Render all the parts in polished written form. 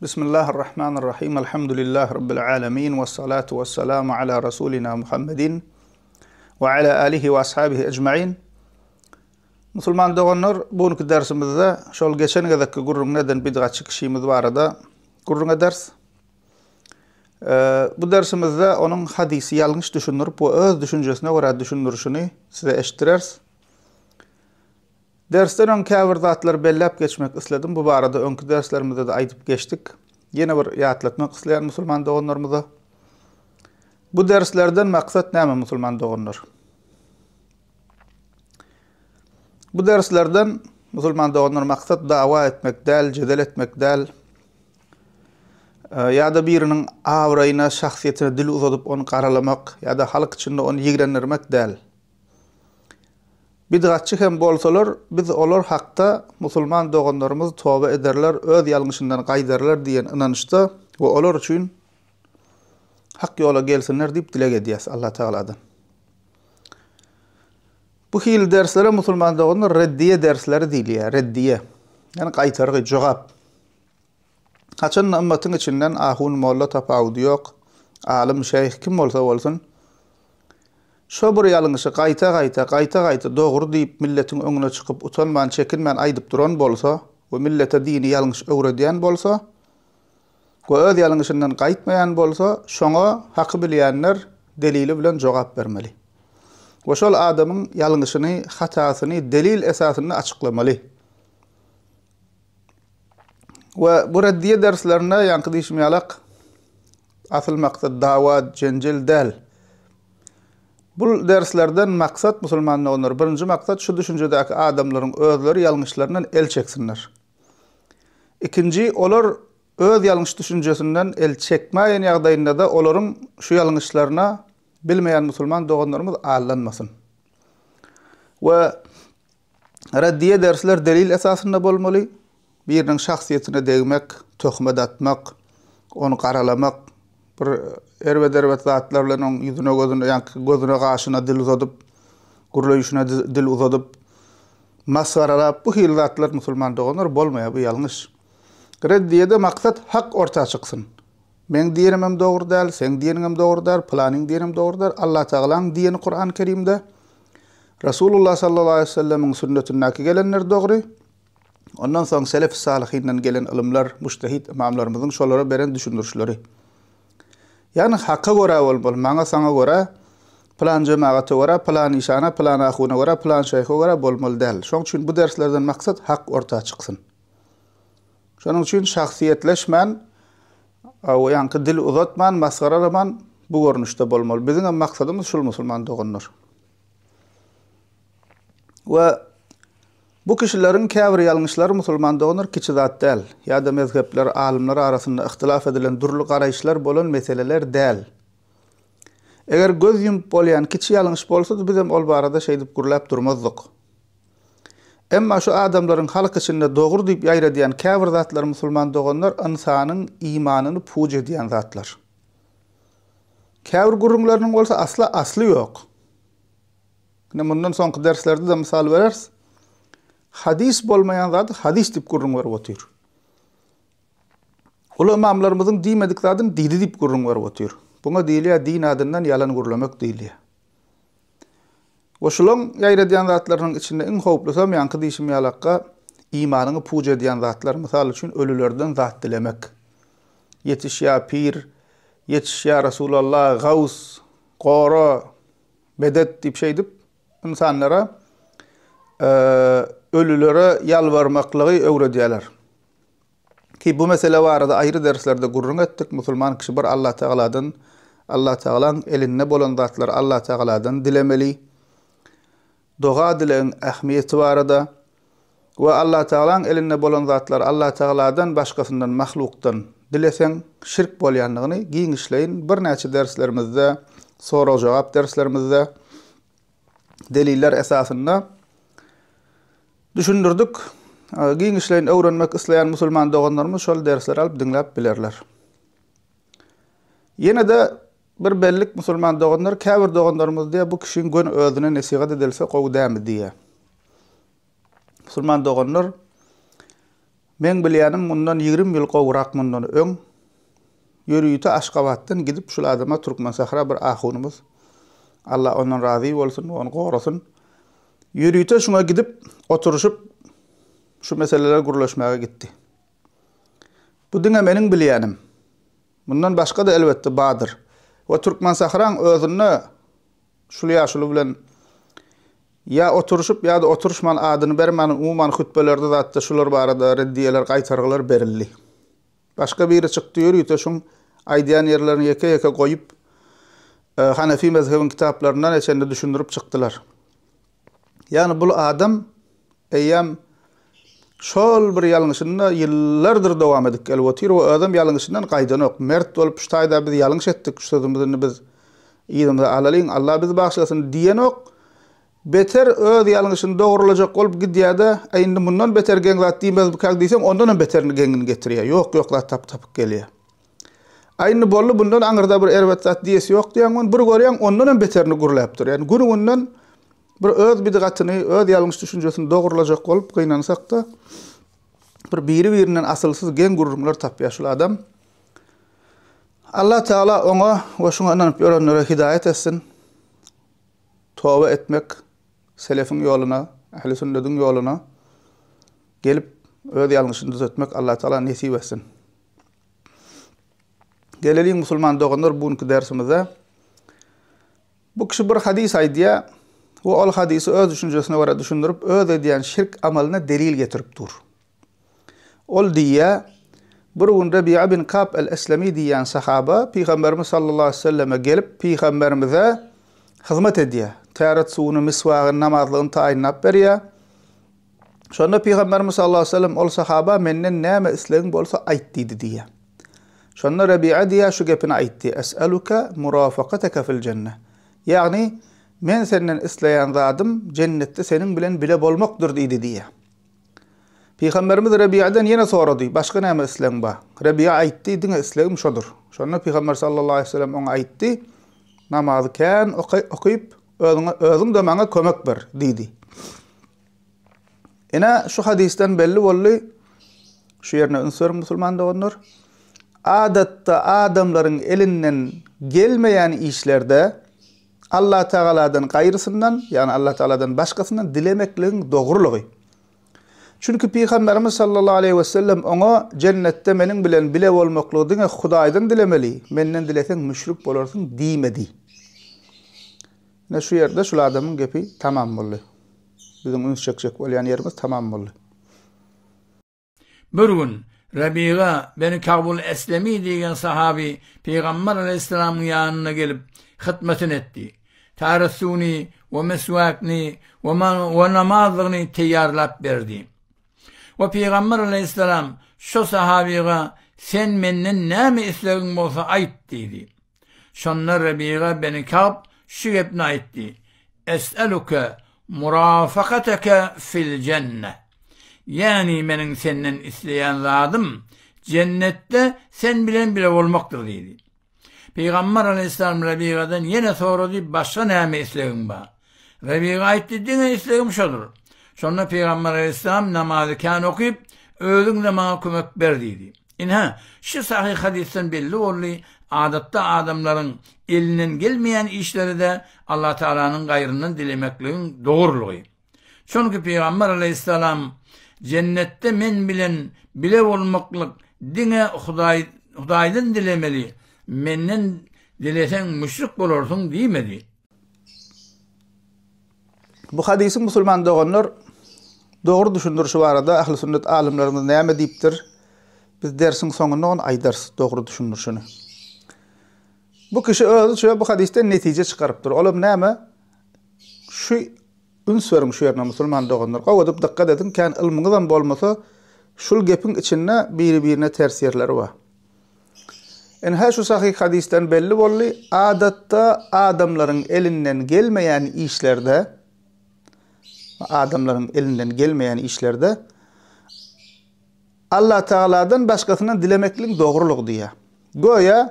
Bismillahirrahmanirrahim. Elhamdülillahi Rabbil alemin. Ve salatu ve selamu ala Resulina Muhammedin ve ala alihi ve ashabihi ecmain. Musulman doganlar, bu günki dersimizde şol geçen gezekki gürrüňini eden bidgatçy kişimiz barada gürrüň ederis. Bu dersimizde onuň hadysy ýalňyş düşündirip we öz düşünjesine görä düşündirişini size eşitdireris. Dersden öň käbir zatlary belläp geçmek isledim. Bu barada öňki derslerimizde-de aýdyp geçdik. Ýene bir ýatlatmak isleýän musulman doganlarymyza. Bu derslerden maksat näme musulman doganlar? Bu derslerden musulman doganlar maksat dawa etmek däl, jedel etmek däl. Ýa-da biriniň abraýyna, şahsyýetine dil uzadyp ony garalamak ýa-da halk içinde ony ýigrendirmek däl. Bidgatçy hem bolsalar, biz olar hakda musulman doganlarymyz toba ederler, öz ýalňyşyndan gaýdarlar diýen ynançda we olar üçin hak ýola gelsinler diýip dileg edýäs Allatagaladan. Bu hili derslere musulman doganlar reddiýe dersleri diýilýär, reddiýe. Ýagny gaýtargy, jogap. Haçanda ymmatyň içinden ahun, molla tapawudy ýok, alym, şeýh kim bolsa bolsun, şo bir ýalňyşy gaýta-gaýta, gaýta-gaýta dogry diýip milletiň öňüne çykyp utanman, çekinmän aýdyp duran bolsa we millete dini ýalňyş öwredýän bolsa we öz ýalňyşyndan gaýtmaýan bolsa, şoňa haky bilýänler delili bilen jogap bermeli. We şol adamyň ýalňyşyny, hatasyny delil esasynda açyklamaly. We bu reddiýe derslerinde ýaňky diýşim ýalak asyl maksat dawa, jenjel däl. Bu derslerden maksat musulman doganlar, birinji maksat şu düşünjedäki adamlaryň özleri ýalňyşlaryndan el çeksinler. Ikinji, olar öz ýalňyş düşünjesinden el çekmäýen ýagdaýynda-da olaryň şu ýalňyşlaryna bilmeýän musulman doganlarymyz aldanmasyn. We Reddiýe dersler delil esasynda bolmaly. Biriniň şahsyýetine degmek, töhmet atmak, ony garalamak, bir erbet-erbet zatlar bilen oň ýüzüne gözüne, ýaňky gözüne gaşyna dil uzadyp, gürleýşine dil uzadyp, masgaralap bu hili zatlar musulman doganlar bolmaýar, bu ýalňyş. Reddiýede maksat hak orta çyksyn. Meň diýenimem dogry däl, seň diýeniňem dogry däl, pylanyň diýenem dogry däl, Allatagalaň diýeni Kurany Kerimde, Resulullah sallallahu aleýhi we sellemiň sünnetindäki gelenler dogry. Ondan soň selef-i salyhyndan gelen ylymlar, mujtehid ymamlarymyzyň şolara beren düşündirişleri. Ýagny haka görä bolmaly, maňa saňa görä, pylan jemagata görä, pylan işana, pylan ahuna görä, pylan şeýhe görä bolmaly däl. Şoň üçin bu derslerden maksat hak orta çyksyn. Şonuň üçin şahsyýetleşmän, ýaňky dil uzatman, masgaralaman bu görnüşde bolmaly. Biziň hem maksadymyz şul musulman doganlar. We bu kişileriň käbir ýalňyşlary musulman doganlar kiçi zat däl. Ýa-da mezhepler, alymlar arasynda yhtylaf edilen dürli garaýyşlar bolan meseleler däl. Eger göz ýumup bolýan kiçi ýalňyş bolsady bizem ol barada şeýdip gürläp durmazdyk. Emma şu adamlaryň halk içinde dogry diýip ýaýradýan käbir zatlary musulman doganlar ynsanyň imanyny puç edýän zatlar. Käbir gürrüňleriniň bolsa asla asly ýok. Ine mundan soňky derslerde-de mysal bereris. Hadys bolmaýan zady hadys diýip gürrüň berip otyr. Uly ymamlarymyzyň diýmedik zadyny diýdi diýip gürrüň berip otyr. Buňa diýilýär din adyndan ýalan gürlemek diýilýär. We şulaň ýaýradýan zatlarynyň içinde iň howplusam ýaňky diýşim ýalakka imanyňy puç edýän zatlar, mysal üçin ölülerden zat dilemek. Ýetiş ýa pir, ýetiş ýa Resulallah, Gaws, gora, medet diýip şeýdip ynsanlara ölülere ýalbarmaklygy öwredýärler. Ki bu mesele barada aýry derslerde gürrüň etdik, musulman kişi bir Allatagaladan, Allatagalaň elinde bolan zatlary Allatagaladan dilemeli, doga-dilegiň ähmiýeti barada we Allatagalaň elinde bolan zatlary Allatagaladan başgasyndan, mahlukdan, dileseň şirk bolýandygyny giňişleýin birnäçe derslerimizde, sorag-jogap derslerimizde deliller esasynda düşündirdik. Giňişleýin öwrenmek isleýän musulman doganlarymyz şol dersleri alyp diňläp bilerler. Ýene-de bir bellik musulman doganlar, käbir doganlarymyz diýýär, bu kişiň göni özüne nesihat edilse gowy dämi diýýär. Musulman doganlar. Meň bilýänim mundan 20 ýyl gowrak mundan öň ýörite Aşgabatdan gidip şul adama Türkmensähra bir ahunymyz Allah ondan razy bolsun we ony gorasyn. Ýörite şuňa gidip oturyşyp şu meseleler gürleşmäge gitdi. Bu diňe meniň bilýänim. Mundan başga-da elbetde bardyr. We Türkmensahraň özünde şul ýaşuly bilen ýa oturyşyp ýa-da oturyşman adyny bermän umuman hutbelerde zatda şular barada reddiýeler gaýtargylar berildi. Başga biri çykdy ýörite şuň aýdýan ýerlerini ýeke-ýeke goýup Hanefi mezhebiň kitaplaryndan eçenli düşündirip çykdylar. Ýagny bul adam eýýäm şol bir ýalňyşynda ýyllardyr dowam edip gelip otyr we özem ýalňyşyndan gaýdanok. Mert bolup şu taýda biz ýalňyş etdik, şu sözümizi indi biz yzymyza alalyň, Allah bizi bagyşlasyn diýenok. Beter öz ýalňyşyny dogrulajak bolup gidýär-de, Äý indi mundan beter geň zat diýmezmikäň diýseň, ondanam beterini geňini getirýär. Ýok, ýok zat tapyp-tapyp gelýär. Aý indi boldy bundan aňyrda bir erbet zat diýesi ýok diýýäň ony bir görýäň ondanam beterini gürläpdir. Ýagny gün-günden bir öz bidgatyny, öz ýalňyş düşünjesini dogrulajak bolup gynansakda bir biri-birinden asylsyz geň gürrüňler tapýar şul adam. Allah Teala oňa we şuňa ynanyp ýörenlere hidaýat etsin. Toba etmek selefiň ýoluna, ähli sünnediň ýoluna gelip öz ýalňyşyny düzetmek Allah Teala nesip etsin. Geleliň musulman doganlar bu günki dersimize. Bu kişi bir hadys aýdýar we ol hadysy öz düşünjesine görä düşündirip, öz edýän şirk amalyna delil getirip dur. Ol diýýär, Bir gün Rebi'a bin Kab el-Eslemi diýýän sahaba Pygamberimiz sallallahu aleyhi ve selleme gelip, Pygamberimize hyzmat edýär. Täret suwuny, miswagyny, namazlygyny taýynlap berýär. Şonda Pygamberimiz sallallahu aleýhi we sellem ol sahaba menden näme islegiň bolsa aýt diýdi diýýär. Şonda Rebi'a diýýär şu gepini aýtdy, Es'eluke murafakateke fil jenne. Ýagny, men senden isleýän zadym jennetde seniň bilen bile bolmakdyr diýdi diýýär. Pygamberimiz Rebi'den ýene sorady, başga näme islegiň bar? Rebi'a aýtdy, diňe islegim şodur. Şonda Pygamber sallallahu aleýhi we sellem oňa aýtdy, namazy kän okyp, özüňe özüň-de maňa kömek ber diýdi. Ine, şu hadysdan belli boldy, şu ýerine üns beriň musulman doganlar. Adatda adamlaryň elinden gelmeýän işlerde Allah Tagaladan gaýrysyndan, ýagny Allah Tagaladan başgasyndan dilemekligiň dogrulygy. Çünki Pygamberimiz sallallahu aleýhi we sellem oňa jennetde meniň bilen bile bolmaklygy diňe Hudaýdan dilemeli, menden dileseň müşrik bolarsyň diýmedi. Ine şu ýerde şul adamyň gepi tamam boldy. Biziň üns çekjek bolýan ýerimiz tamam boldy. Bir gün, Rabiga beni Kagbul Eslemi diýgen sahaby Pygamber aleýhissalamyň ýanyna gelip, hytmatyny etdi. Täret suwuny we meswakny we namazlygyny teýýarlap berdi. We Pygamber aleýhissalam şo sahabyga, Sen menden näme islegiň bolsa aýt diýdi. Şonda Rebiga beni Kagb şu gepni aýtdy, Es'eluke murafakateke fil jenne. Ýagny meniň senden isleýän zadym, jennetde sen bilen bile bolmakdyr diýdi. Pygamber aleýhissalam Rebigadan ýene sorady, Başga näme islegiň bar? Rebiga aýtdy, Diňe islegim şodur. Şonda Pygamber aleýhissalam namazy kän okyp, Özüň-de maňa kömek ber diýdi. Ynha, şu sahyh hadysdan belli boldy, adatda adamlaryň elinden gelmeýän işleri-de Allatagalanyň gaýryndan dilemekligiň dogrulygy. Çünki Pygamber aleýhissalam, Jennetde men bilen bile bolmaklyk diňe Hudaý Hudaýdan dilemeli, menden dileseň müşrik bolarsyň diýmedi. Bu hadysyň musulman doganlar dogry düşündirişi barada ähli sünnet alymlarymyz näme diýipdir? Biz dersiň soňunda ony aýdarys dogry düşündirişini. Bu kişi özüçe bu hadysdan netije çykarypdyr. Olam näme? Şu üns beriň şu ýerine musulman doganlar. Gowy edip dykgat ediň, kän ylmyňyzam bolmasa, şul gepiň içinde biri-birine ters ýerleri bar. Ynha şu sahyh hadysdan belli boldy, adatda adamlaryň elinden gelmeýän işlerde, adamlaryň elinden gelmeýän işlerde Allah Tagaladan başgasyndan dilemekligiň dogrulygy diýýär. Göýä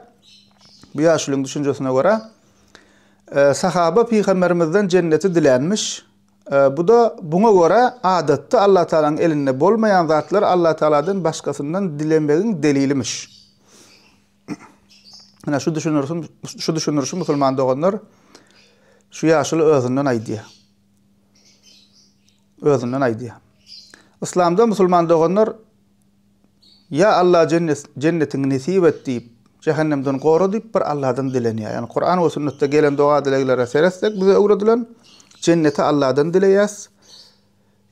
bu ýaşulyň düşünjesine görä, sahaba pygamberimizden jenneti dilänmiş. Bu-da buňa görä adatda Allatagalaň elinde bolmaýan zatlary Allatagaladan başgasyndan dilemegiň delilimiş. Ine şu düşündirişi, şu düşündirişi musulman doganlar şu ýaşuly özünden aýdýar. Özünden aýdýar. Yslamda musulman doganlar Ýa Alla jennetiňi nesip et diýip, jähennemden gora diýip bir Alladan dilenýär. Ýagny Kuran we sünnetde gelen doga-dileglere seretsek bize öwredilen jenneti Alladan dileýäs.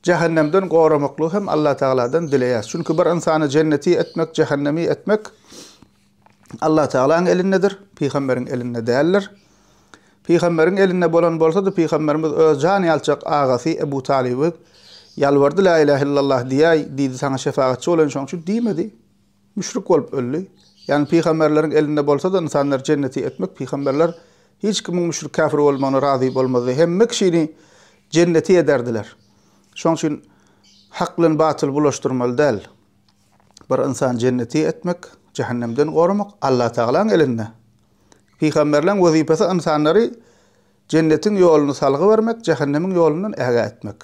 Jähennemden goramaklygy hem Allatagaladan dileýäs. Çünki bir ynsany jenneti etmek, jähennemi etmek Allatagalaň elindedir, pygamberiň elinde däldir. Pygamberiň elinde bolan bolsady, pygamberimiz öz jan ýalçak agasy Ebu Talyby ýalbardy, La ilahe illallah diýäý, diýdi, saňa şefagatçy bolaýyn, şonuň üçin diýmedi. Müşrik bolup öldi. Ýagny pygamberleriň elinde bolsady ynsanlary jenneti etmek, pygamberler hiç kimiň müşrik käfir bolmagyna razy bolmazdy. Hemme kişini jenneti ederdiler. Şonuň üçin hak bilen batyly bulaşdyrmaly däl. Bir ynsan jenneti etmek, jähennemden goramak Allatagalaň elinde. Pygamberleň wezipesi ynsanlary jennetiň ýoluny salgy bermek, jähennemiň ýolundan ägä etmek.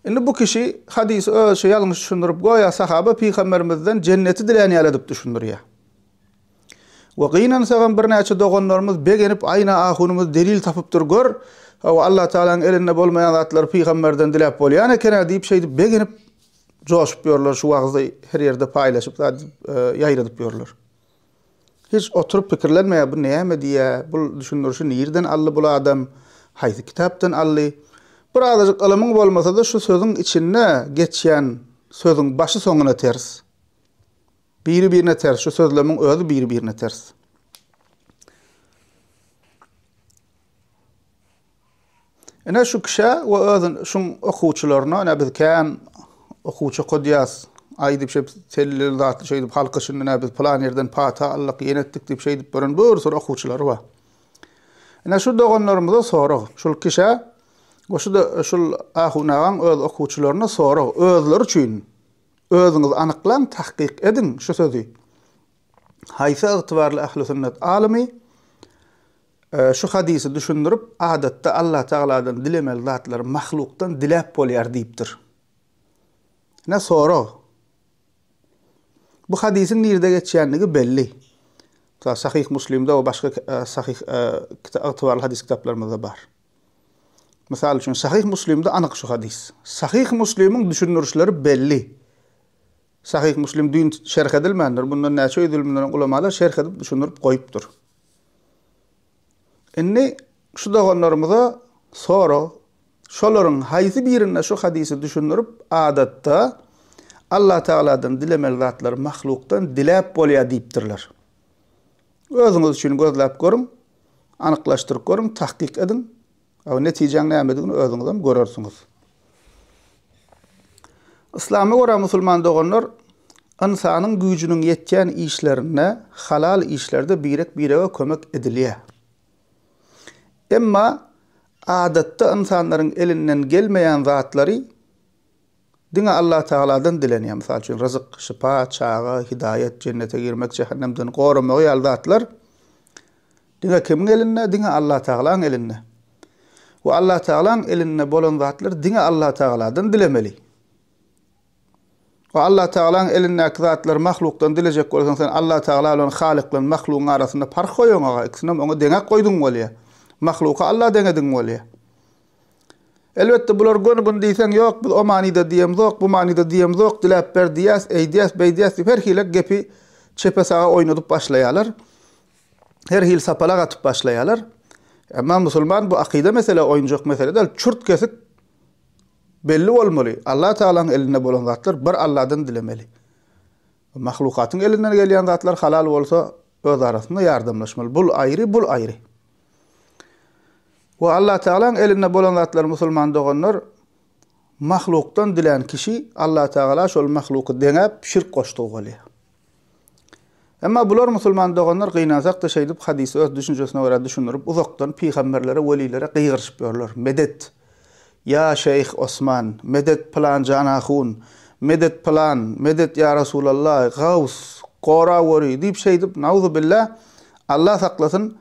Indi bu kişi hadysy özüçe ýalňyş düşündirip, göýä sahaba pygamberimizden jenneti dilän ýaly edip düşündirýär. We gynansagam birnäçe doganlarymyz begenip aýna ahunymyz delil tapypdyr gör, hawa Allatagalaň elinde bolmaýan zatlary pygamberden diläp bolýan eken-ä diýip şeýdip begenip joşup ýörler şu wagzy her ýerde paýlaşyp zat ýaýradyp ýörler. Hiç oturyp pikirlenmeýär bu näme diýýär, bul düşündirişi nirden aldy bul adam, haýsy kitapdan aldy. Bir azajyk ylymyň bolmasada şu sözüň içinde geçýän sözüň başy soňuna ters. Biri birine ters, şu sözlemiň özi biri birine ters. Ine şu kişä we özün şuň okuwçylaryna ine biz kän okuwçy okadýas. Aý diýip şeýdip selleli zatly şeýdip halk içinde ine biz pylan ýerden pata aldyk, ýene etdik diýip şeýdip gören bir sürü okuwçylary bar. Ine şu doganlarymyza sorag. Şul kişä we şu da şul ahun agaň öz okuwçylaryna sorag. Özleri üçin özüňiz anyklaň, tahkyk ediň şu sözi. Haýsy ygtybarly ähli sünnet alymy Şu hadysy düşündirip, adatda Allatagaladan dilemeli zatlary mahlukdan diläp bolýar diýipdir. Ine sorag. Bu hadysyň nirde geçýändigi belli. Mysal Sahyh Muslimde we başga sahyh ygtybarly hadys kitaplarymyzda bar. Mysal üçin Sahyh Muslimde anyk şu hadys. Sahyh Muslimiň düşündirişleri belli. Sahyh Muslim düýn şerh edilmändir. Bundan näçe ýüz ýyl mundan öň ulamalar şerh edip düşündirip goýupdyr. Indi şu doganlarymyza sorag, şolaryň haýsy birinde şu hadysy düşündirip, adatda Allah Tagaladan dilemeli zatlary mahlukdan diläp bolýar diýipdirler. Özüňiz üçin gözläp görüň, anyklaşdyryp görüň, tahkyk ediň. A netijäň nämedigini özüňizem görersiňiz. Yslama görä musulman doganlar ynsanyň güýjüniň ýetýän işlerinde, halal işlerde birek-birege kömek edilýär. Emma adatda ynsanlaryň elinden gelmeýän zatlary Diňe Allah Tagaladan dilenýär. Mysal üçin, ryzyk, şypa, çaga, hidaýat, jennete girmek, jähennemden goramagy ýaly zatlar diňe kimiň elinde? Diňe Allah Tagalaň elinde. We Allah Tagalaň elinde bolan zatlary diňe Allah Tagaladan dilemeli. We Allah Tagalaň elindäki zatlary mahlukdan dilejek bolsaň, sen Allah Tagala bilen Halyk bilen mahlugyň arasynda parh goýaň aga, ikisinem oňa deňäp goýduň bolýar. Mahluky Alla deňediň bolýar. Elbetde bular göni bunu diýseň ýok biz o manyda diýemzok bu manyda diýemzok diläp ber diýýäs eýdýäs beýdýäs diýip her hili gepi çepe saga oýnadyp başlaýarlar. Her hili sapalak atyp başlaýarlar. Emma musulman bu akyda mesele oýunjak mesele däl çürt kesik belli bolmaly. Allah Tagalaň elinde bolan zatlar bir Allahdan dilemeli. Mahlukatyň elinden gelýän zatlar halal bolsa öz arasynda ýardamlaşmaly. Bul aýry, bul aýry. We Allatagalaň elinde bolan zatlary musulman doganlar mahlukdan dilän kişi Allatagala şol mahluky deňäp şirk goşdugy bolýar. Emma bular musulman doganlar gynansakda şeýdip hadysy öz düşünjesine görä düşündirip uzakdan pygamberlere welilere gygyryşyp ýörler. Medet! Ýa şeýh Osman, medet pylan jan ahun, medet pylan, medet ýa Resulallah, gaws, goraweri diýip şeýdip nauzubilla Allah saklasyn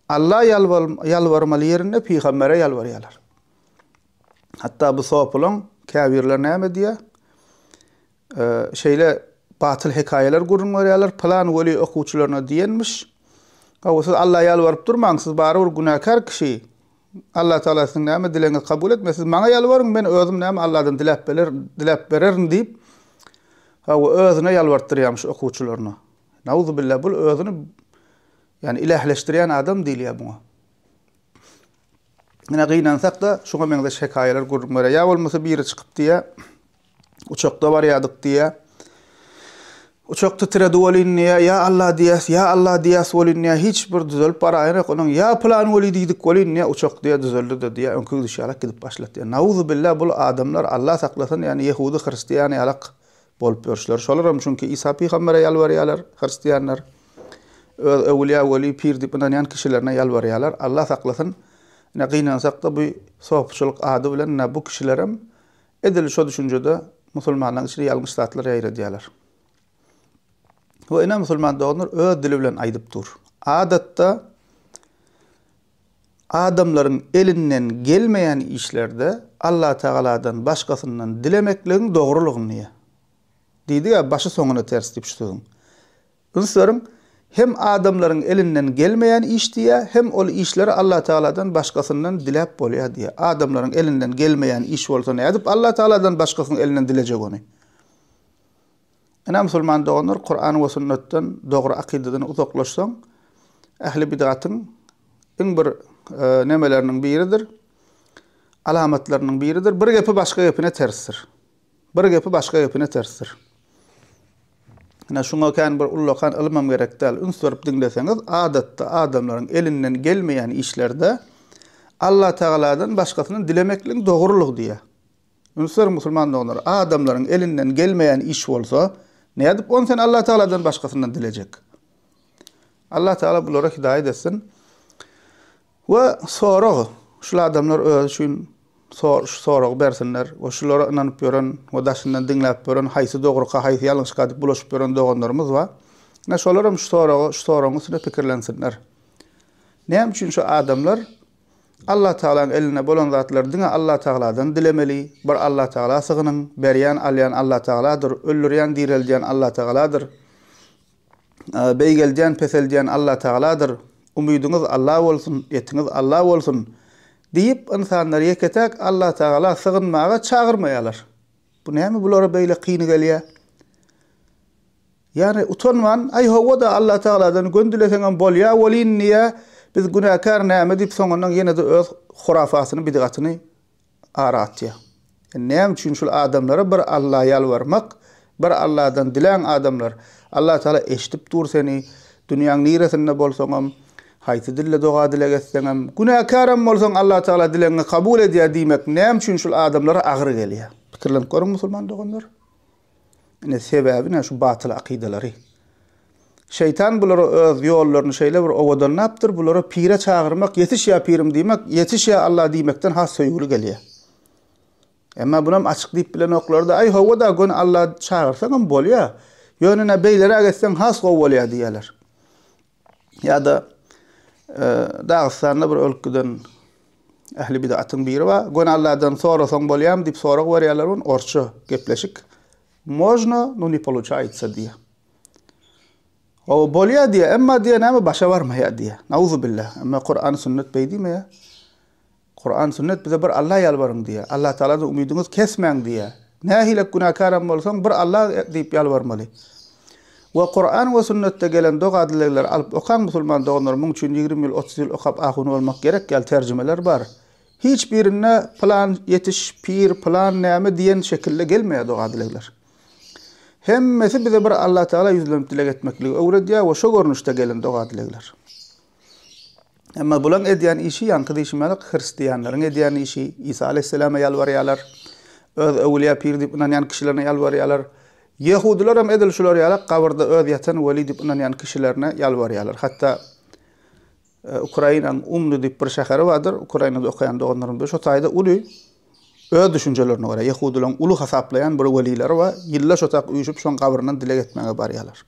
Alla ýalbarmaly ýerinde pygambere ýalbarýarlar. Hatda bu sopulaň käbirleri näme diýýär? Şeýle batyl hekaýalar gürrüň berýärler. Pylan weli okuwçylaryna diýenmiş. Hawa, siz Alla ýalbaryp durmaň, siz barybir günäkär kişi. Allah Tagala siziň näme dilegiňizi kabul etmez. Siz maňa ýalbaryň, men özüm näme Alladan diläp beler, diläp bererin diýip, hawa, özüne ýalbartdyrýarmyş okuwçylaryna. Nauzubillah, bul özüni ýani ilähleşdirýän adam diýilýär buňa. Ine gynansak-da, şuňa meňzeş hekaýalar gürrüň berýär. Ýa bolmasa biri çykyp diýýär, uçakda barýardyk diýýär. Uçak titredi welin diýýär, ýa Alla diýýäs, ýa Alla diýýäs welin diýýär, hiç bir düzelip baraýanok. Onuň ýa pylan weli diýdik welin diýýär, uçak diýýär düzeldi-de diýýär, öňki gidişi ýalak gidip başlady diýýär. Nauzubilla bul adamlar Alla saklasyn, ýagny ýehudy hristian ýalak bolup ýörüşleri. Şolaram çünki Isa pygambere ýalbarýarlar, hristianlar. Öz öwülýä, weli, pir diýip ynanýan kişilerine ýalbarýarlar. Allah saklasyn. Ine gynansak-da bu sopuçylyk ady bilen ine bu kişilerem edil şo düşünjede musulmanlaryň içinde ýalňyş zatlar ýaýradýarlar. We ine musulman doganlar öz dili bilen aýdyp dur. Adatda adamlaryň elinden gelmeýän işlerde Allatagaladan başgasyndan dilemekligiň dogrulygyny diýýär. Diýdi-ä başy soňuna ters diýip şu sözüň. Üns beriň, hem adamlaryň elinden gelmeýän iş diýýär, hem ol işleri Allatagaladan başgasyndan diläp bolýar diýýär. Adamlaryň elinden gelmeýän iş bolsa nädip Allatagaladan başgasynyň elinden dilejek ony? Ine musulman doganlar Kuran we sünnetden dogry akydadan uzaklaşsaň ähli bidgatyň iň bir nemeleriniň biridir. Alamatlarynyň biridir. Bir gepi başga gepine tersdir. Bir gepi başga gepine tersdir. Ine şuňa kän bir ullakan ylymam gerek däl. Üns berip diňleseňiz adatda adamlaryň elinden gelmeýän işlerde Allatagaladan başgasyndan dilemekligiň dogrulygy diýýär. Üns beriň musulman doganlar, adamlaryň elinden gelmeýän iş bolsa, nädip ony sen Allah Tagaladan başgasyndan dilejek? Allah Tagala bulara hidaýat etsin. We sorag, şul adamlar özi üçin şu soragy bersinler we şulara ynanyp ýören we daşyndan diňläp ýören haýsy dogruka, haýsy ýalňyşka diýip bulaşyp ýören doganlarymyz bar. Ine şolar hem şu soragy, şu soragyň üstünde pikirlensinler. Näme üçin şu adamlar Allah Tagalaň elinde bolan zatlary diňe Allah Tagaladan dilemeli, bir Allah Tagala sygynyň, berýän alýan Allah Tagaladyr, öldürýän direldýän Allah Tagaladyr, beýgeldýän peseldýän Allah Tagaladyr, umydyňyz Alla bolsun, etiňiz Alla bolsun diýip ynsanlary ýeke-täk Allah Tagala sygynmaga çagyrmaýarlar. Bu näme bulara beýle kyny gelýär? Ýagny utanman, aý hawa-da Allatagaladan gön dileseňem bolýa welin diýýä, biz günäkär näme diýip soňundan ýene-de öz hurafatyny, bidgatyny ara atýa. Näme üçin şul adamlara bir Alla ýalbarmak, bir Alladan diläň adamlar. Allatagala eşidip dur seni, dünýäň niresinde bolsaňam, haýsy dilde doga-dileg etseňem, günäkärem bolsaň Allatagala dilegiňi kabul edýä diýmek näme üçin şul adamlara agyr gelýä? Pikirlenip görüň musulman doganlar. Ine sebäbi ine şu batyl akydalary. Şeýtan bulara öz ýollaryny şeýle bir owadanlapdyr, bulara pire çagyrmak, ýetiş ýa pirim diýmek, ýetiş ýa Allah diýmekden has söýgüli gelýär. Emma bunam açyk diýip bilenoklar-da, aý hawa-da göni Alla çagyrsaňam bolýar. Ýöne ine beýleräk etseň has gowy bolýar diýýärler. Ýa-da Dagystanda bir ölüp giden ähli bidatyň biri bar. Göni Alladan sorasaň bolýarmy diýip sorag berýärler ony orsça gepleşik. Można, no ne poluçaýtsa diýýär. Hawa bolýar diýýär, emma diýýär näme başa barmaýar diýýär. Nauzubillah. Emma Kuran sünnet beý diýmeýär. Kuran sünnet bize bir Alla ýalbaryň diýýär. Allah Tagaladan umydyňyzy kesmäň diýýär. Nähilek günäkäram bolsaň bir Alla diýip ýalbarmaly. We Kuran we sünnetde gelen doga-dilegleri alyp okaň musulman doganlar muň üçin 20 ýyl 30 ýyl okap ahun bolmak gerek ýaly terjimeler bar. Hiç birinde pylan ýetiş pir pylan näme diýen şekilde gelmeýär doga-dilegler. Hemmesi bize bir Allah Tagala ýüzlenip dileg etmekligi öwredýär we şo görnüşde gelen doga-dilegler. Emma bulaň edýän işi ýaňky diýşim ýaly hristianlaryň edýän işi, Isa aleýhissalama ýalbarýarlar, öz öwülýä pir diýip ynanýan kişilerine ýalbarýarlar. Ýehudylar hem edil şular ýaly gabyrda öz ýatan weli diýip ynanýan kişilerine ýalbarýarlar. Hatda Ukrainaň Umny diýip bir şäheri bardyr, Ukrainada okaýan doganlarym bilir, şo taýda uly öz düşünjelerine görä ýehudylaryň uly hasaplaýan bir welileri bar, ýylda şo tak üýşüp şoň gabryndan dileg etmäge barýarlar.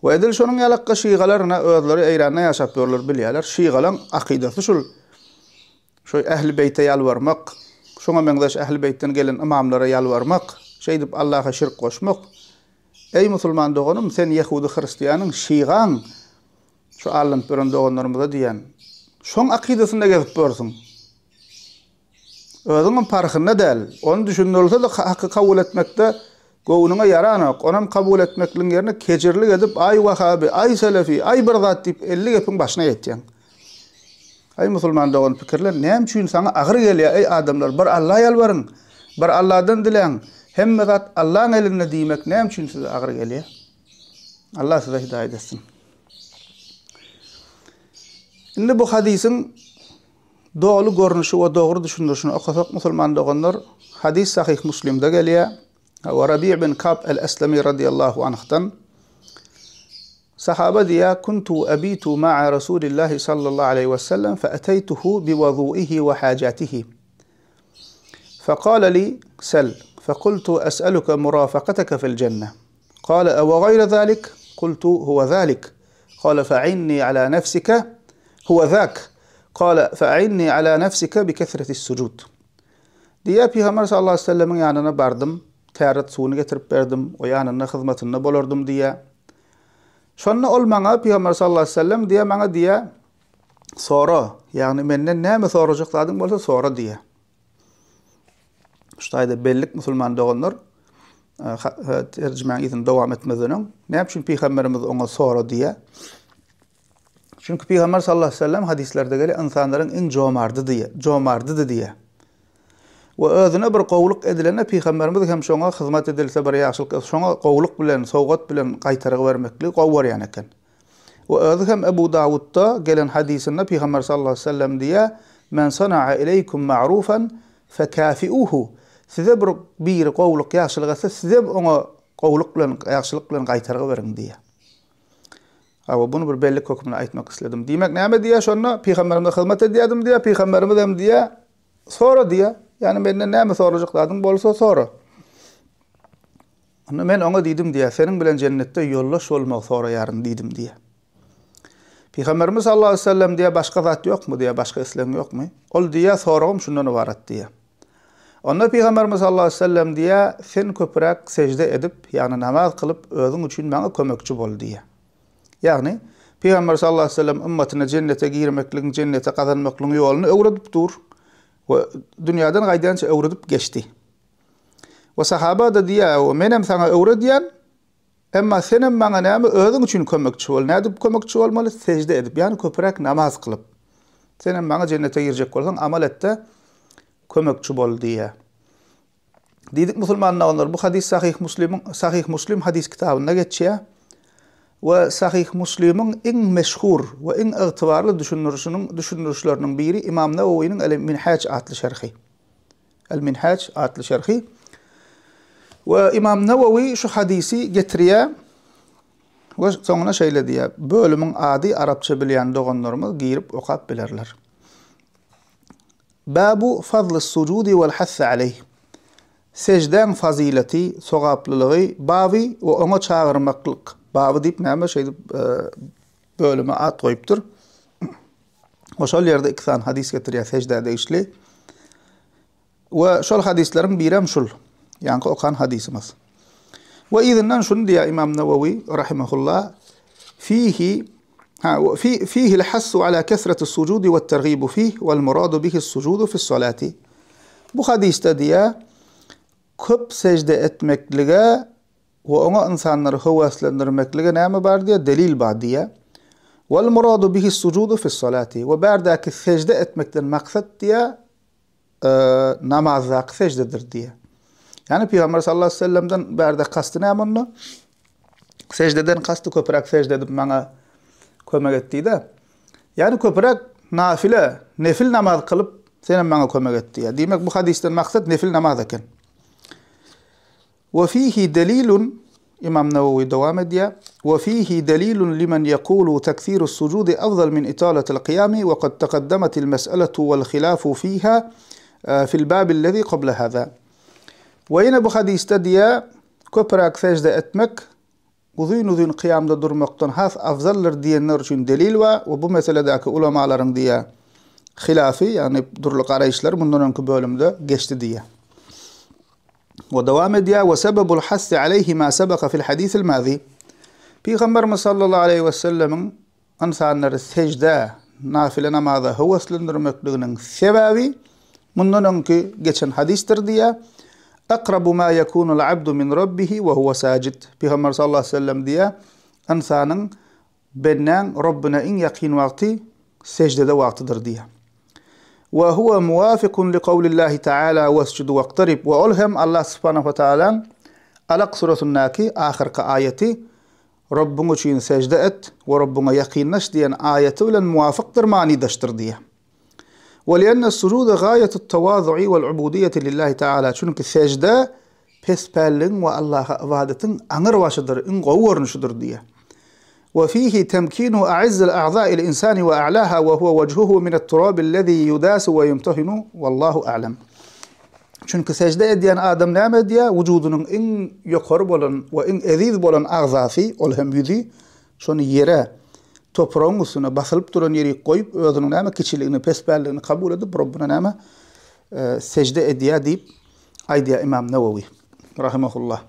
We edil şonuň ýalakka şygalar ine özleri Eýranda ýaşap ýörler bilýärler. Şygalaň akydasy şul. Şu ähli beýte ýalbarmak. Şoňa meňzeş Ähli Beýtden gelen ymamlara ýalbarmak, şeýdip Allaha şirk goşmak. Eý musulman doganym, sen ýehudy hristiýanyň, şigaň, şu allanyp ýören doganlarymyza diýýän, şoň akydasynda gezip ýörsüň. Özüňem parhynda däl. Ony düşündirilse-de haky kabul etmekde göwnüňe ýaranok. Onam kabul etmekligiň ýerine kejirlik edip, aý wahaby, aý selefi, aý bir zat diýip 50 gepiň başyna ýetýäň. Aý musulman dogan pikirlen, näme üçin saňa agyr gelýär, eý adamlar, bir Alla ýalbaryň, bir Alladan diläň, hemme zat Allaň elinde diýmek näme üçin size agyr gelýär? Allah size hidaýat etsin. Indi bu hadysyň Doly görnüşi we dogry düşündirişini okasak musulman doganlar, hadys Sahyh Muslimde gelýär we Rabi' bin Kab el-Eslemi radiýallahu anhdan, Sahaba diýýär, Kuntu abitu ma'a Rasulillahi sallallahu aleýhi we sellem fe eteýtuhu bi wudu'ihi we hajatihi. Fekale li, Sel. Fekultu es'eluke murafakateke fil jenne. Kale ewe gaýre zalik? Kultu huwe zalik. Kale fe'inni ala nefsike huwe zak. Kale fe'inni ala nefsike bi kesretis sujud. Diýýär, Pygamber sallallahu aleýhi we sellemiň ýanyna bardym, täret suwuny getirip berdim, o ýanynda hyzmatynda bolardym diýýär. Şonda ol maňa, Pygamber sallallahu aleýhi we sellem diýýär, maňa diýýär, sora, ýagny menden näme sorajak zadyň bolsa sora diýýär. Şu taýda bellik musulman doganlar terjimäň yzyny dowam etmezden öň, näme üçin pygamberimiz oňa sora diýýär? Çünki pygamber sallallahu aleyhi ve sellem hadislerde gelýär, ynsanlaryň iň jomardy diýýär, jomardydy diýýär. We özüne bir gowulyk edilende pygamberimiz hem şoňa hyzmat edilse bir ýagşylyk, şoňa gowulyk bilen, sowgat bilen gaýtargy bermekligi gowy görýän eken. We özi hem Ebu Dawudda gelen hadysynda Pygamber sallallahu aleýhi we sellem diýýär, Men sana'a ileýkum ma'rufan fekafi'uhu. Size bir biri gowulyk, ýagşylyk etse, sizem oňa gowulyk bilen, ýagşylyk bilen gaýtargy beriň diýýär. Hawa, buny bir bellik hökmünde aýtmak isledim. Diýmek näme diýýär şonda? Pygamberimize hyzmat edýärdim diýýär, Pygamberimiz hem diýýär, sora diýýär. Ýagny menden näme sorajak zadyň bolsa sora. Onda men oňa diýdim diýýär, Seniň bilen jennetde ýoldaş bolmagy soraýaryn diýdim diýýär. Pygamberimiz sallallahu aleýhi we sellem diýýär, başga zat ýokmy diýýär, başga islegiň ýokmy? Ol diýýär, soragym şundan ybarat diýýär. Onda Pygamberimiz sallallahu aleýhi we sellem diýýär, sen köpräk sežde edip, ýagny namaz kylyp, özüň üçin maňa kömekçi bol diýýär. Ýagny, Pygamber sallallahu aleýhi we sellem ymmatyna jennete girmekligiň, jennete gazanmaklygyň ýoluny öwredip dur we dünýäden gaýdýança öwredip geçdi. We sahaba-da diýýär, Menem saňa öwredýän, emma senem maňa näme, özüň üçin kömekçi bol. Nädip kömekçi bolmaly? Sežde edip, ýagny köpräk namaz kylyp. Senem maňa jennete girjek bolsaň, amal et-de, kömekçi bol diýýär. Diýdik musulman doganlar, bu hadys Sahyh Muslimiň, Sahyh Muslim hadys kitabynda geçýär. We Sahyh Muslimiň iň meşhur we iň ygtybarly düşündirişiniň, düşündirişleriniň biri Imam Nawawiniň El-Minhaç atly şerhi. El-Minhaç atly şerhi. We Imam Nawawi şu hadysy getirýär we soňuna şeýle diýýär. Bölümiň ady arapça bilýän doganlarymyz girip okap bilerler. Babu fazlys sujudi wal hassi aleýh. Seždäň fazileti, sogaplylygy, baby we oňa çagyrmaklyk. Baby diýip näme şeýdip e, bölüme at goýupdyr. We şol ýerde iki sany hadys getirýär seždä degişli. We şol hadyslaryň birem şul. Ýaňky okan hadysymyz. We yzyndan şuny diýýär Imam Nawawi rahimehullah fihi ha fi fihi al-hassu ala kesreti sujudi we tergibu fih wal muradu bihi sujudu fi salati. Bu hadysda diýýär köp sežde etmeklige We oňa ynsanlary höweslendirmeklige näme bar diýýär, delil bar diýýär. Wal muradu bihi sujudu fis salati. We bärdäki sežde etmekden maksat diýýär, namazdaky seždedir diýýär. Ýagny Pygamber sallallahu aleyhi ve sellemden bärde kasty näme onda? Seždeden kasty köpräk sežde edip maňa kömek et diýdi. Ýagny köpräk nafile, nefil namaz kylyp senem maňa kömek et diýýär. Diýmek bu hadysdan maksat nefil namaz eken. Wa fihi delilun, Ymam Nawawi dowam edýär, Wa fihi delilun limen ýekulu teksirus sujudi afzal min italatil kyýami we kad tekaddemetil mes'eletu wal hilafu fiha fil babil lezi kable haza. We ýene bu hadysda diýýär, köpräk sežde etmek uzyn-uzyn kyýamda durmakdan has afzaldyr diýenler üçin delil bar we bu meseledäki ulamalaryň diýýär. Hilafy, ýagny dürli garaýyşlar mundan öňki bölümde geçdi diýýär. We dowam edýär, We sebebul hassi aleýhi ma sebeka fil hadisil mazi. Pygamberimiz sallallahu aleýhi we sellemiň ynsanlary seždä, nafile namaza höweslendirmekliginiň sebäbi mundan öňki geçen hadysdyr diýýär. Akrabu ma yekunul abdu min rabbihi we huwa sajid. Pygamber sallallahu aleýhi we sellem diýýär, ynsanyň Bendäň Robbuna iň ýakyn wagty seždede wagtydyr diýýär. Wa huwa muwafikun li kawlillahi taala wasjudu waqtarib we ol hem Allah subhanahu we taalaň Alak surasyndaky ahyrky aýaty Robbuň üçin sežde et we Robbuňa ýakynlaş diýen aýaty bilen muwafykdyr manydaşdyr diýýär. We li'enne sujude gaýatut tawazu'i wal ubudiýeti lillahi taala çünki sežde pespälligiň we Allaha ybadatyň aňyr başydyr, iň gowy görnüşidir diýýär. We fihi temkinu a'izzil a'za'il insani we a'laha we huwa wejhuhu minet turabil lezi yudasu we yumtahinu wallahu a'lem. Çünki sežde edýän adam näme edýär? Wujudynyň iň ýokary bolan we iň eziz bolan agzasy, ol hem ýüzi, şony ýere, topragyň üstüne basylyp duran ýerik goýup, özüniň näme kiçiligini, pespälligini kabul edip, Robbuna näme sežde edýär diýip aýdýar Imam Nawawi rahimehullah.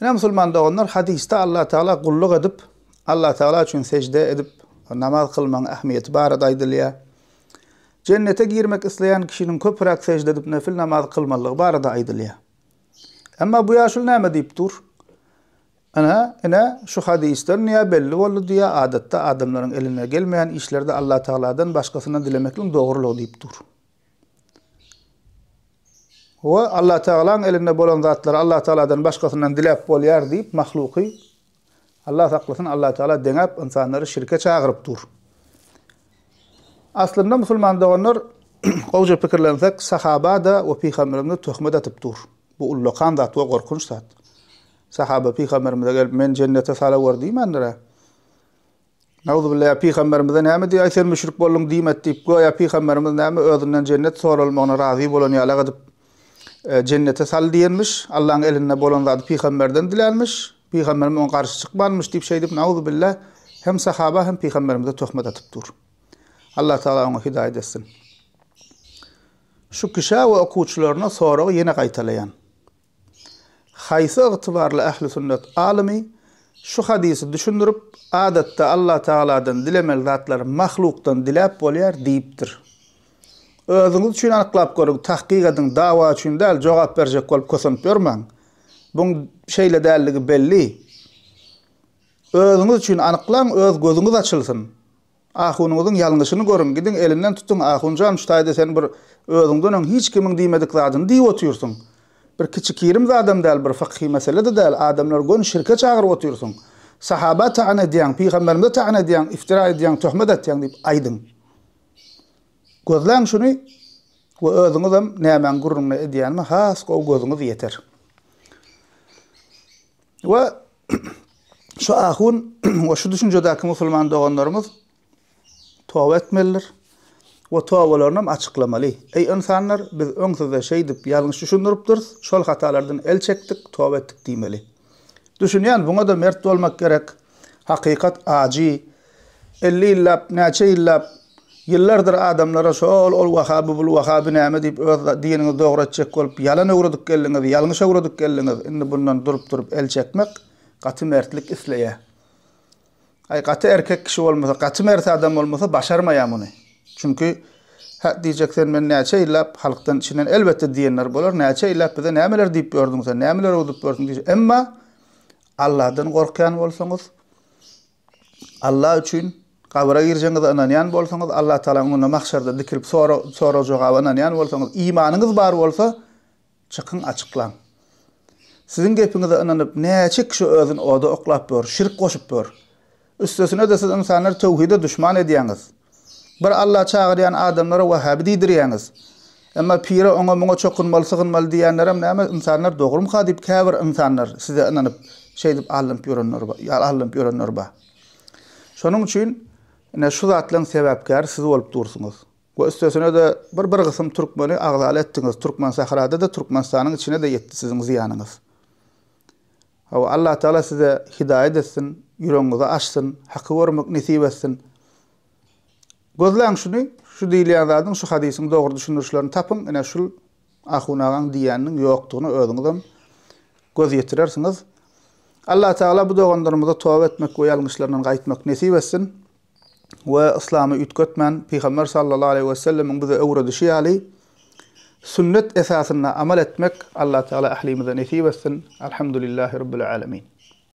Ine musulman doganlar, hadysda Allah Taala gulluk edip, Allah Taala üçin sežde edip namaz kylmagyň ähmiýeti barada aýdylýar. Jennete girmek isleýän kişiniň köpräk sežde edip nefil namaz kylmalygy barada aýdylýar. Emma bu ýaşuly näme diýip dur? Ine, ine, şu hadysdan diýýär, belli boldy diýýär, adatda adamlaryň eline gelmeýän işlerde Allah Tagaladan başgasyndan dilemekligiň dogrulygy diýip dur. We Allah Tagalaň elinde bolan zatlary Allah Tagaladan başgasyndan diläp bolýar diýip mahluky Allah saklasyn Allah Tagala deňäp ynsanlary şirke çagyryp dur. Aslynda musulman doganlar gowja pikirlensek sahaba-da we pygamberimize töhmet atyp dur. Bu ullakan zat we gorkunç zat. Sahaba pygamberimize gelip men jennete salawer diýmändir-ä. Nauzubillah pygamberimize näme diýýär, sen müşrik bolduň diýmedi diýip, göýä pygamberimiz näme özünden jennet soralmagyna razy bolan ýalak edip jennete sal diýenmiş, Allaň elinde bolan zady pygamberden dilänmiş, pygamberimiz oňa garşy çykmanmyş diýip şeýdip nauzubillah hem sahaba hem pygamberimize töhmet atyp dur. Allah Tagala oňa hidaýat etsin. Şu kişä we okuwçylaryna soragy ýene gaýtalaýan. Haýsy ygtybarly ähli sünnet alymy şu hadysy düşündirip, adatda Allah Tagaladan dilemeli zatlary mahlukdan diläp bolýar diýipdir? Özüňiz üçin anyklap görüň, tahkyk ediň, dawa üçin däl, jogap berjek bolup kösenip ýörmäň. Buň şeýle dälligi belli. Özüňiz üçin anyklaň, öz gözüňiz açylsyn. Ahunyňyzyň ýalňyşyny görüň, gidiň elinden tutuň, Ahunjan şu taýda sen bir özüňden öň hiç kimiň diýmedik zadyny diýip otyrsyň. Bir kiçi-kirim zadam däl, bir fykhy mesele-de däl, adamlary göni şirke çagyryp otyrsyň. Sahaba ta'n edýäň, pygamberimize ta'n edýäň, iftira edýäň, töhmet atýaň diýip aýdyň. Gözläň şuny we özüňizem nämäň gürrüňini edýänime has gowy gözüňiz ýeter. We şu ahun we şu düşünjedäki musulman doganlarymyz toba etmelidir. We tobalaryny hem açyklamaly. Eý ynsanlar, biz öň size şeýdip ýalňyş düşündiripdiris, şol hatalardan el çekdik, toba etdik diýmeli. Düşünýän, buňa-da mert bolmak gerek. Hakykat ajy. 50 ýyllap, näçe ýyllap, ýyllardyr adamlara şol ol wahaby, bul wahaby näme diýip öz diniňizi dogry etjek bolup ýalan öwredip geldiňiz, ýalňyş öwredip geldiňiz. Indi bundan durup-durup el çekmek gaty mertlik isleýär. Aý gaty erkek kişi bolmasa, gaty mert adam bolmasa başarmaýar muny. Çünki hä diýjek sen men näçe ýyllap halkdan içinden elbetde diýenler bolar, näçe ýyllap bize nämeler diýip ýördüň sen, nämeler öwdüp ýörsüň diýjek. Emma Allahdan gorkýan bolsaňyz, Allah üçin gabyra girjegiňize ynanýan bolsaňyz, Allah Tagalaň öňünde mahşarda dikilip sorag-jogaba ynanýan bolsaňyz, imanyňyz bar bolsa, çykyň açyklaň. Siziň gepiňize ynanyp näçe kişi özüni oda oklap ýör, şirk goşup ýör. Üstesine-de siz ynsanlary töwhide duşman edýäňiz. Bir Alla çagyrýan adamlara wahhaby diýdirýäňiz. Emma pire oňa muňa çokunmaly sygynmaly diýýänlerem näme ynsanlar dogrumyka diýip käbir ynsanlar size ynanyp şeýdip allanyp ýörenler allanyp ýörenler bar. Şonuň üçin ine şu zatlaryň sebäpkäri siz bolup dursuňyz. We üstesine-de bir bir gysym türkmeni agzaly etdiňiz. Türkmen sährada-da Türkmenistanyň içine-de ýetdi siziň zyýanyňyz. Hawa Allah Tagala size hidaýat etsin, ýüregiňizi açsyn, haky görmek nesip etsin. Gözläň şuny, şu diýilýän zadyň, şu hadysyň dogry düşündirişlerini tapyň, ine şul ahun agaň diýýäniniň ýokdugyna özüňizem göz ýetirersiňiz. Allah Tagala bu doganlarymyza toba etmek we ýalňyşlaryndan gaýtmak nesip etsin we yslamy üýtgetmän Pygamber sallallahu aleýhi we sellemiň bize öwredişi ýaly sünnet esasynda amal etmek Allah Tagala ählimize nesip etsin. Alhamdulillahi Rabbil alemin.